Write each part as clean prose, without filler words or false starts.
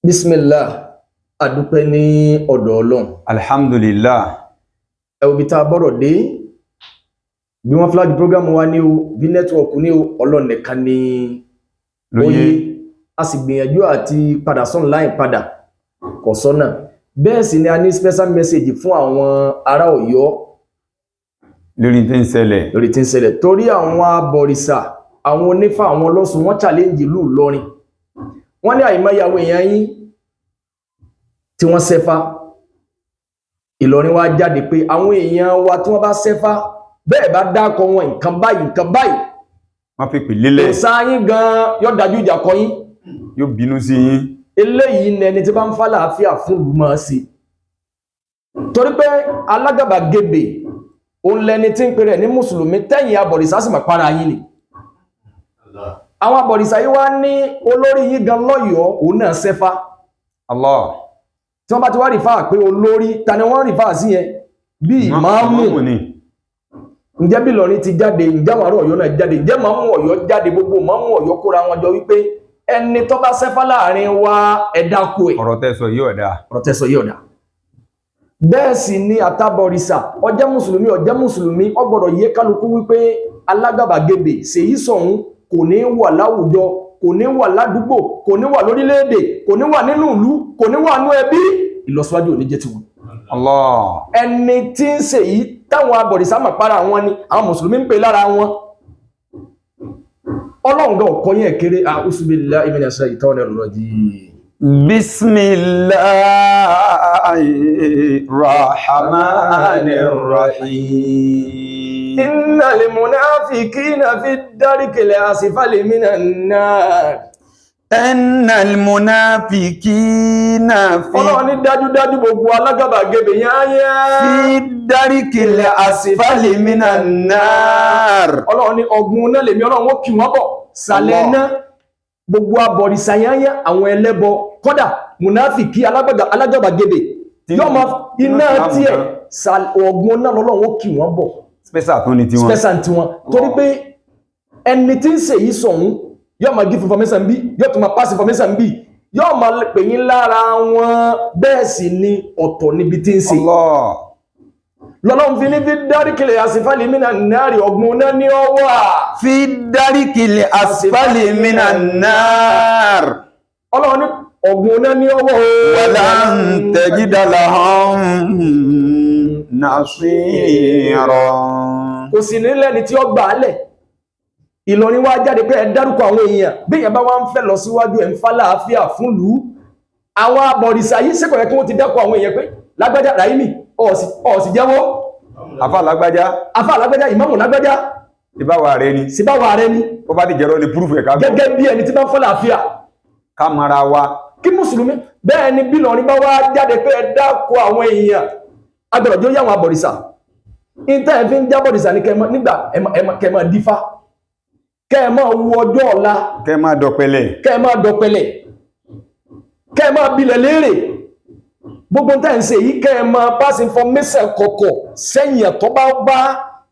Bismillah, adúpẹ́ ní ọ̀dọ̀ Ọlọ́run. Alhamdulillah. Ẹ wo ibi tá a bọ́rọ̀ dé, bí wọ́n flag program wa ní o, bí network ní o, Ọlọ́run nìkan ní lóye. A sì gbìyànjú àti padà sọ́n láì padà kò sọ́nà. Bẹ́ẹ̀ sì ni a ní special message fún àwọn ará Ọ̀yọ́ lórí tí ń ṣẹlẹ̀. Lórí tí ń ṣẹlẹ̀, torí àwọn abọ̀rìṣà, àwọn onífà, àwọn ọlọ́sùn, wọ́n challenge ìlú Ìlọrin. Wọ́n ní àìmọye àwọn èèyàn yín tí wọ́n ṣẹ́fá. Ìlọrin wá jáde pé àwọn èèyàn wa tí wọ́n bá ṣẹ́fá, bẹ́ẹ̀ bá dákọ wọn, nǹkan báyìí, nǹkan báyìí. Wọ́n fi pè lélẹ̀. Òsá yín gan yóò dájú ìjà kọ yín. Yóò bínú sí yín. Eléyìí ni ẹni tí bá ń fàlàáfíà fún ìlú máa ṣe, torí pé alágàbàgebè òun lẹni tí ń pè rẹ̀ ní mùsùlùmí, tẹ́yìn abọ̀rìṣà sì mọ̀ para yín ni. Àwọn abọ̀rìṣà yìí wá ní olórí yín gan lọ́yọ̀ọ́, òun náà ṣẹ́fá. Allah. Tí wọ́n bá ti wá refer pé olórí, ta ni wọ́n refer sí yẹn? Bí ìmáàmù. Ni. Ǹjẹ́ bí Ìlọrin ti jáde, ǹjẹ́ àwọn ará Ọ̀yọ́ náà jáde? Ǹjẹ́ máàmù Ọ̀yọ́ jáde? Gbogbo máàmù Ọ̀yọ́ kóra wọn jọ wípé ẹni tó bá ṣẹ́fá láàrin wa, ẹ dákú ẹ̀. Ọ̀rọ̀ tẹ́ sọ yìí ọ̀dà. Ọ̀rọ̀ tẹ́sọ yìí ọ̀dà. Bẹ́ẹ̀ sì ni àtàbọ̀rìṣà, ọjẹ́ mùsùlùmí, ọjẹ́ mùsùlùmí, ó gbọ́dọ̀ yé kálukú wípé alágàbàgebè ṣèyí sọ̀hún kò ní wà láwùjọ, kò ní wà ládùúgbò, kò ní wà lórílẹ̀-èdè, kò ní wà nínú ìlú, kò ní wà nú ẹbí. Ìlọsíwájú ò ní jẹ́ tiwọn. Allah. Ẹni tí ń ṣe yìí táwọn abọ̀rìṣà mọ̀ para wọn ni àwọn mùsùlùmí ń pè lára wọn. Ọlọ́run gan ọ̀kọ́ yẹn kéré. A'udhu billahi minash shaitanir rajim. Bismillahir rahmanir rahim. Innal munafiqina fi darkil asfali minan nar. Innal munafiqina fi Ọlọ́run ní dájúdájú gbogbo alágàbàgebè yáyá fi darikil asfali minan nar. Ọlọ́run ní ọgbùn náà lèmi Ọlọ́run ó kì wọ́n bọ̀ sàlẹ̀ Allah. náà. Gbogbo abọ̀rìṣà yáyá, àwọn ẹlẹ́bọ, kọ́dà mùnáfìkí alágàbàgebè yóò máa iná Ìsìlámù tiẹ̀ gan. Ọgbùn náà lọ́lọ́run ó kì wọ́n bọ̀. Special tún ni tiwọn. Special tiwọn, torí pé ẹni tí ń ṣe yìí sọ̀hún yóò máa give information bí, yóò tún máa pass information bí, yóò máa pè yín lára wọn. Bẹ́ẹ̀ sì ni ọ̀tọ̀ níbi tí ń ṣe. Allah. Lọ́lọ́run fi ní fi darkil asfali minan nari, ọ̀gbun náà ní ọwọ́ à. Fi darikil asfali minan nar. Ọlọ́run ní ọ̀gbun náà ní ọwọ́ o. Walan tajida lahum nasira. Kò sì ní lẹ́ni tí ó gbà á lẹ̀. Ìlọrin wá jáde pé ẹ dárúkọ àwọn èèyàn. Bí èèyàn bá wá ń fẹ́ lọ síwájú, ẹ̀ ń fa láàáfíà fún lù ú, àwọn abọ̀rìṣà yìí ṣé kò yẹ kí wọ́n ti dákọ̀ àwọn èèyàn pé lágbájá Ráìmì, ọ̀sì jẹ́wọ́? Afa lágbájá. Afá lágbájá, ìmáàmù lágbájá. Ìbáwa rẹ ni. Síbáwá rẹ ni. Ó bá ti jẹ́rọ lè púrúfù ẹ̀ ká gbọ́. Gẹ́gẹ́ bí ẹni tí bá ń fọ́ láàáfíà. Ká mara wa. Kí mùsùlùmí bẹ́ẹ̀ ni. Bí Ìlọrin bá wá jáde pé ẹ dákọ̀ àwọn èèyàn, agbọ̀dọ̀ jó yá àwọn abọ̀rìṣà. Ìtẹ́ ẹ̀ fi ń jábọ̀rìṣà ní kẹmọ nígbà kẹmọ dífá, kẹmọ wo ọjọ́ ọ̀la. Kẹ́ máa dọ̀pẹ̀lẹ̀. Kẹ́ máa dọ̀pẹ̀lẹ̀, kẹ́ máa bilẹ̀ léèrè. Gbogbo tẹ́ ń ṣe yìí, kẹ́ máa pass information kọ̀kọ̀ sẹ́yìn ẹ̀tọ́ bá bá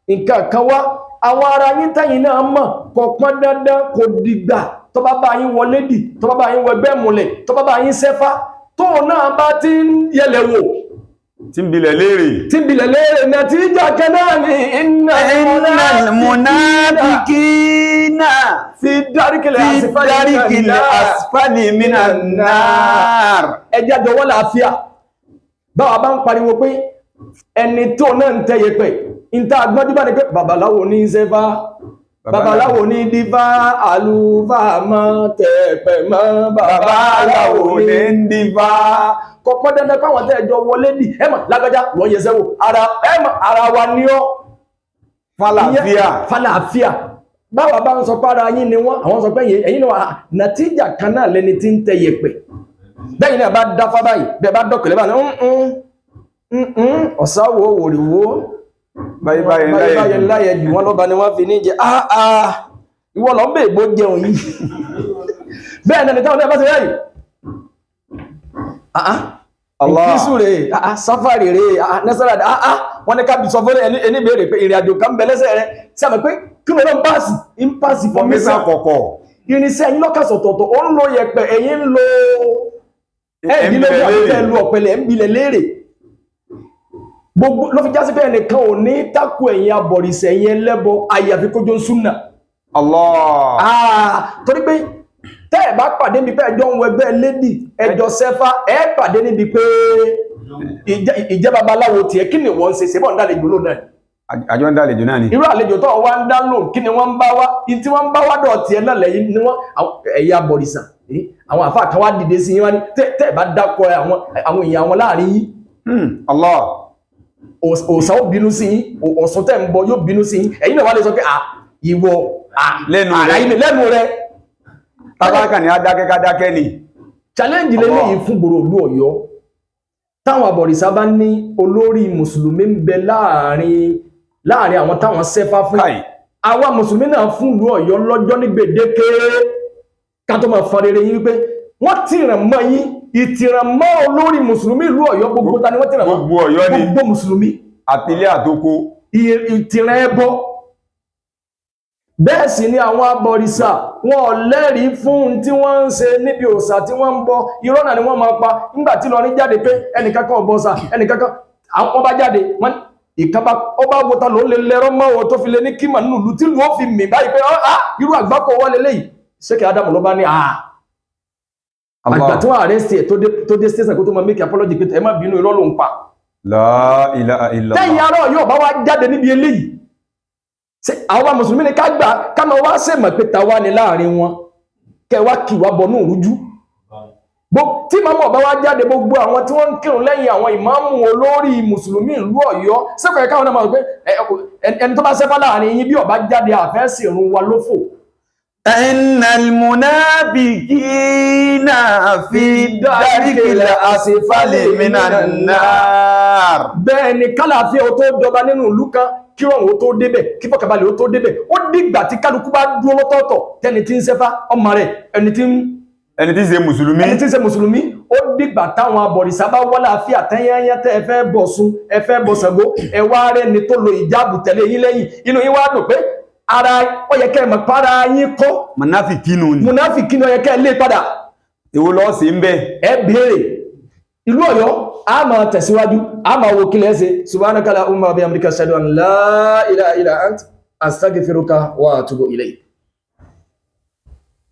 nǹkan kan wá, àwọn ará yín tẹ́yìn náà mọ̀, kò pọn dandan, kò dìgbà tó bá bá yín wọlé dì, tó bá bá yín wẹgbẹ́ múlẹ̀, tó bá bá yín sẹ́fá, tóun náà bá ti ń yẹlẹ̀ wò, tí ń bilẹ̀ léèrè. Tí ń bilẹ̀ léèrè, nàtíjà kan náà ni Innal munafiqina fi darkil fi asfali darikil minan nar. Asfali minan nar. Ẹjẹ́ àjọwọ́ làáfíà. Báwa bá ń pariwo pé ẹni tó náà ń tẹ́yẹ pẹ̀ ìta agbọ́njú bá ní pé babaláwo ní sẹ́fà, babaláwo ní dífá, àlùfáà mọ́ tẹ̀pẹ̀ mọ́, Babaláwo ní ń dífá. Kò pọ́n dandan káwọn tẹ́ẹ̀jọ wọlé dì ẹ mọ̀ lágbájá wọ́n yẹ sẹ́wò ara ẹ mọ̀ ara wa ní ọ́. Fàlàáfíà. Fàlàáfíà. Báwa bá ń sọ pára yín ni wọ́n, àwọn sọ pé ẹ̀yin náà nàtíjà kan náà lẹni tí ń tẹ yẹ̀pẹ̀. Bẹ́yìn náà bá dáfá báyìí, bẹ́ẹ̀ bá dọ̀kẹ̀lẹ́ bá ní ọ̀sáwò òwòrìwó. Báyìí báyìí. Báyìí báyìí láyẹ̀ jù wọ́n lọ́ba ni wọ́n fi ní jẹ áá. Ìwọ lọ ń bè bó jẹun yìí. Bẹ́ẹ̀ náà ni táwọn náà bá ṣe báyìí, àá. Allah. Ìkísù rè àá, sáfàrì rè àá, nẹ́sàrà àá. Wọ́n ní ká bí sọ fún ẹni ẹni béèrè pé ìrìn àjò kan bẹ lẹ́sẹ̀ rẹ sí àmì pé kí ló náà ń pass ń pass Fọmísà information kọ̀kọ̀. Irinṣẹ́ yín lọ́kàsọ̀tọ̀tọ̀, ó ń lo yẹ̀pẹ̀, ẹ̀yin ń lo Ẹ̀ ń bilẹ̀ léèrè, ẹ̀ lu ọ̀pẹ̀lẹ̀, ẹ̀ ń bilẹ̀ léèrè. Gbogbo ló fi jásí pé ẹnìkan ò ní tákù ẹ̀yin abọ̀rìṣà, ẹ̀yin ẹlẹ́bọ, àyàfi kójó ń súnà. Allah. Ah, torí pé tẹ́ ẹ̀ bá pàdé níbi pé ẹjọ́ ń wọ ẹgbẹ́ lédì, ẹjọ́ sẹ́fà, ẹ pàdé níbi pé ìjẹ́ babaláwo tiẹ̀, kí ni wọ́n ń ṣe? Ṣe bọ́ ń dálejò lónìí náà? Àjọ ń dálejò náà ni. Irú àlejò tó wá ń dá lóhùn, kí ni wọ́n ń bá wá? Ní tí wọ́n ń bá wá dọ̀ tiẹ̀ náà lẹ́yìn ni wọ́n ẹ̀yà bọ̀rìṣà, àwọn àfáà kan wá dìde sí yín, wá ní tẹ́ ẹ̀ bá dákọ̀ àwọn èèyàn àwọn láàrin yín, Allah. Òòṣà ó bínú sí yín, Ọ̀ṣun tẹ́ ń bọ yóò bínú sí yín. Ẹ̀yin náà wá lè sọ pé à ìwọ à Lẹ́nu rẹ. àlàyé mi lẹ́nu rẹ. Tábàkà ni adákẹ́ kádákẹ́ ni. Challenge lélẹ́yìí fún gbòòrò ìlú Ọ̀yọ́. Táwọn àbọ̀rìṣà bá ní olórí mùsùlùmí ń bẹ láàrin àwọn táwọn sẹ́fá fún, Káì. àwa mùsùlùmí náà fún ìlú Ọ̀yọ́ lọ́jọ́ ní gbèdéke ká tó máa fọn rere yín wípé wọ́n tìràn mọ́ yín, ìtìràn mọ́ olórí mùsùlùmí ìlú Ọ̀yọ́ gbogbo. Ta ni wọ́n tìràn mọ́? Gbogbo Ọ̀yọ́ ni. Gbogbo mùsùlùmí. Àtìlé àtoko. Ìtìràn ẹbọ. Bẹ́ẹ̀ sì ni àwọn abọ̀rìṣà wọn ò lẹ́rìí fún un tí wọ́n ń ṣe níbi òòṣà tí wọ́n ń bọ. Irọ́ náà ni wọ́n máa pa. Nígbà tí Ìlọrin jáde pé ẹnìkankan ò bọ̀ṣà, ẹnìkankan àwọn bá jáde, wọ́n ìkan bá ó bá wo ta ló lè lẹ́rọ́ mọ́ o tó fi lé ní kímà nínú ìlú tí ìlú ó fi mì báyìí pé ah, irú àgbákò wà lélẹ́yìí. Ṣéèkì Ádámù ló bá ní ah, àgbà tí wọ́n arrest ẹ̀ tó dé station kó tó máa make apology pé ẹ má bínú, irọ́ ló ń pa. La ilaha illallah. Tẹ́yìn ará yóò bá wá jáde níbi eléyìí, ṣé àwọn mùsùlùmí ni ká gbà ká máa wá sèmọ̀ pé ta wá ní láàrin wọn kẹ wá kì wá bọnú ìrújú? Tí màmú ọba wá jáde, gbogbo àwọn tí wọ́n ń kírun lẹ́yìn àwọn ìmáàmù olórí mùsùlùmí ìlú Ọ̀yọ́ sẹ́kọ̀ọ́ káwọn náà máa rò pé ẹni tó bá sẹ́fà láàrin yín, bí ọba jáde, àfẹ́sì ìrun wa lófò. إن المنافقين في الدرك الأسفل من النار. Bẹ́ẹ̀ ni, kálàáfíà ó tó jọba nínú ìlú kan, kí rọrùn ó tó débẹ̀, kí fọkànbalẹ̀ ó tó débẹ̀, ó dìgbà tí kálukú bá dúró lọ́tọ̀ọ̀tọ̀, tẹni tí ń sẹ́fà ọmọ rẹ̀, ẹni tí ń Ẹni tí ń ṣe mùsùlùmí. Ẹni tí ń ṣe mùsùlùmí. Ó dìgbà táwọn abọ̀rìṣà bá wọ́lá àfíà tẹ́yẹ́yẹ́, tẹ́ ẹ fẹ́ bọ̀ Ọ̀ṣun, ẹ fẹ́ bọ̀ Ṣàngó, ẹ wá rẹ̀ ni tó lo ìjáàbù tẹ̀lé yín lẹ́yìn, inú yín wá dùn pé ara ó yẹ kẹ́ ẹ mọ̀ para yín kọ́. Mùnáfìkí nù ni. Mùnáfìkí ni, ó yẹ kẹ́ ẹ lé padà. Èwo lọ́ọ́ sí ń bẹ̀? Ẹ béèrè ìlú Ọ̀yọ́, a máa tẹ̀síwájú, a máa wo kílẹ̀ ṣe. Subhanaka allahumma wa bihamdika, ashhadu an la ilaha illa ant, astaghfiruka wa atubu ilayk.